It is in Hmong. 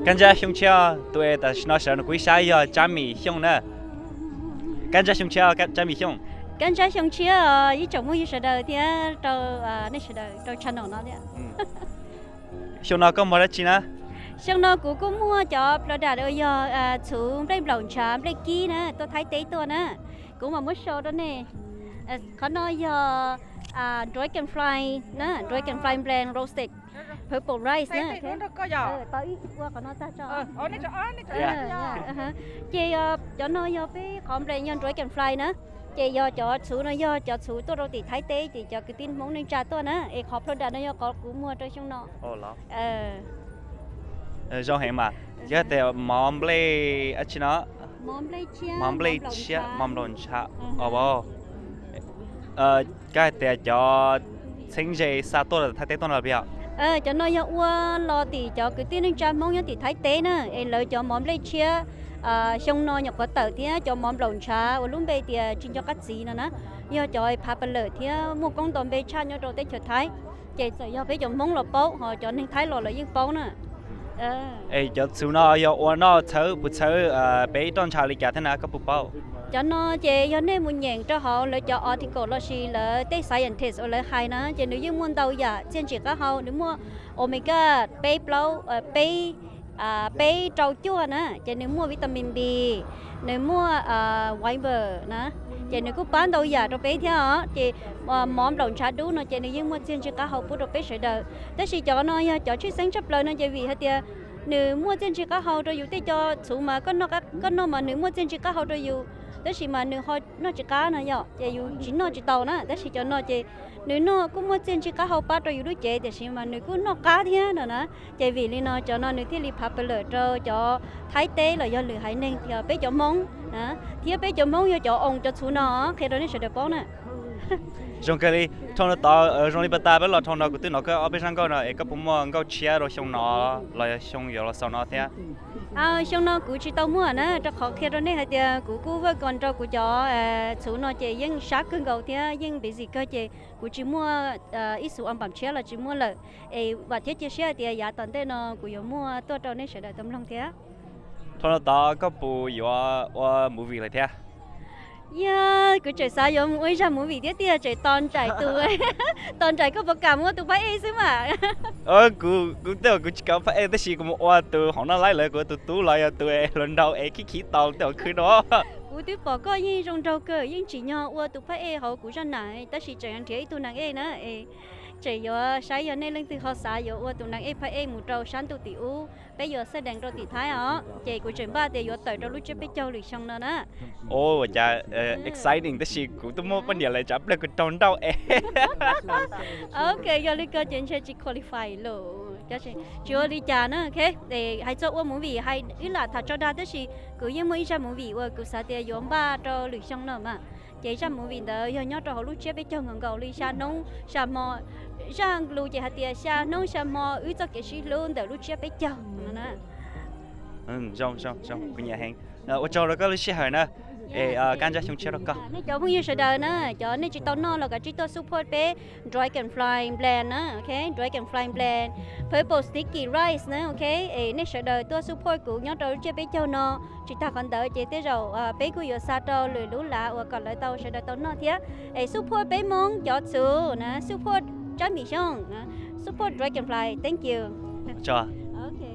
Kab ntsab xyoo tshiab, tus es tam sim no sawv no kuv ib sab yog Tsab Mis Xyooj na. Kab ntsab xyoo tshiab, Tsab Mis Xyooj. Kab ntsab xyoo tshiab ib tsoom phooj ywg sawv daws thiab rau nej sawv daws rau channel no thiab. Xyoo no koj muag dab tsi na? Xyoo no kuv kuj muag cov product uas yog txhuv nplej nplaum ntshav nplej kib na, tuaj Thaib teb tuaj na. Kuv mam muab show rau nej. Qhov no yog Dragonfly na, Dragonfly Blend Roasted Purple Rice na. Tau ib ua qhov no tag tso. Ces cov no yog peb qhov blend yog Dragonfly na. Ces yog cov txhuv no yog cov txhuv tuaj rau tim Thaib teb ces cov kwv tij Hmoob neej tsa tuaj na, es qhov product no yog qhov kuv muag rau xyoo no. Zoo heev mas. Yog tias mov nplej dab tsi no? Mov nplej tshiab, mov nplaum ntshav. Koj hais tias cov txheeb ze xa tuaj Thaib teb tuaj no los yog? Cov no yog ua los tim cov kwv tij neej tsa Hmoob nyob tim Thaib teb na, es lawv cov mov nplej tshiab xyoo no nyuam qhuav tawm thiab cov mov nplaum ntshav uas lub npe tias tsis nco qab txiv no na, yog cov popular thiab muaj koob nto npe tshaj nyob rau teb chaws Thaib. Ces txawm yog peb cov Hmoob los paub, ho cov neeg Thaib los lawv yeej paub na. Es cov txhuv no yog ua noj txhawb puas txhawb peb roj ntsha li cas thiab na, koj puas paub? Cov no ces yog nej mus nyeem rau hauv lawv cov article los sis lawv tej scientist uas lawv hais na, ces nws yeej muaj ntau yam txiaj ntsig qab hau, nws muaj omega peb plaub, peb peb rau cuaj na, ces nws muaj vitamin B, nws muaj fiber na, ces nws kuj pab ntau yam rau peb thiab os. Ces mov nplaum ntshav dub no ces nws yeej muaj txiaj ntsig qab hau pub rau peb sawv daws. Tab sis cov no yog cov tshwj xeeb tshaj plaws no ces vim hais tias nws muaj txiaj ntsig qab hau rau yus tej co txhuv mas koj noj mas nws muaj txiaj ntsig qab hau rau yus, tab sis mas nws ho noj tsis qab no yom, ces yus tsis noj tsis tau na. Tab sis cov no ces nws noj kuj muaj txiaj ntsig qab hau pab rau yus lub cev tiam sis mas nws kuj noj qab thiab no na. Ces vim li no cov no nws thiaj li popular rau cov Thaib teb los yog lwm haiv neeg, peb cov Hmoob thiab peb cov Hmoob yog cov oos cov txhuv no, qhia rau nej sawv daws paub na. Zoo kawg li, dhau no tod zoo li pas tas peb los dhau no kuv twb hnov koj ob peb zaj nkauj no es koj puas muaj nkauj tshiab rau xyoo no los yog xyoo yuav los xaus no thiab? Xyoo no kuv tsis tau muaj na, rau qhov qhia rau nej hais tias kuv kuj work on rau kuv cov txhuv no ces yeej sab kawg nkaus thiab yeej busy kawg ces kuv tsis muaj ib xus album tshiab los tsis muaj lawm. Es vam thiab cia siab hais tias yav tom ntej no kuv yuav muaj tuaj rau nej sawv daws tau mloog thiab. Dhau no tod koj puas yuav ua movie lawm thiab? Yog, kuv tseem xav yuav mus ua ib zaj movie thiab tiag, tseem tos nraim tus, tos nraim koj puas kam mus ua tus phab ej xwb mas. Kuv, kuv tej zaum kuv tsis kam phab ej tab sis kuv mus ua tus hauv noj laib lawv, kuv ua tus tub los yog tus hluas nraug es khib khib tau tej zaum khwb no. Kuv twb pom koj yeej zoo nraug kawg, yeej tsim nyog ua tus phab ej hauv kuv zaj nam, tab sis tseem nrhiav ib tug nam ej na. Tseem yuav saib yog nej leej twg ho xav yuav ua tus nam ej phab ej mus rau sab ntuj tim ub, peb yuav xab dees rau tim Thaib os. Ces kuv tseem npaj tias yuav tawm rau lub tsiab peb caug lwm xyoo no na. Ua cas exciting tab sis kuv twb muaj poj niam lawm, tsam pliag kuv raug nrauj es. Ok, yog li ko ces ntshe tsis qualify lawm. Tsis ua li cas na, hais txog ua movie hais wb lam tham tso dag tab sis kuv yeej muaj ib zaj movie uas kuv xav tias yuav npaj rau lwm xyoo no mas. Ces zaj movie ntawd yog nyob rau hauv lub tsiab peb caug nkaus nkaus li xya hnub xya hmo, zaj lus ces hais tias xya hnub xya hmo wb txoj kev sib hlub ntawm lub tsiab peb caug no na. Zoo, zoo, zoo, kuv nyiam heev. Ua tsaug rau koj lub sij hawm na. Es kab ntsab xyoo tshiab rau koj. Nej cov phooj ywg sawv daws na, cov nej tsis tau noj los kav tsij tuaj support peb Dragonfly Blend na, ok, Dragonfly Blend, Purple Sticky Rice na, ok. Es nej sawv daws tuaj support kuv nyob rau lub tsiab peb caug no. Tsis tag qhov ntawd ces tej zaum peb kuj yuav xa rau lwm lub lav uas kom lawv tau sawv daws tau noj thiab. Es support peb Hmoob cov txhuv na, support Tsab Mis Xyooj, support Dragonfly, thank you.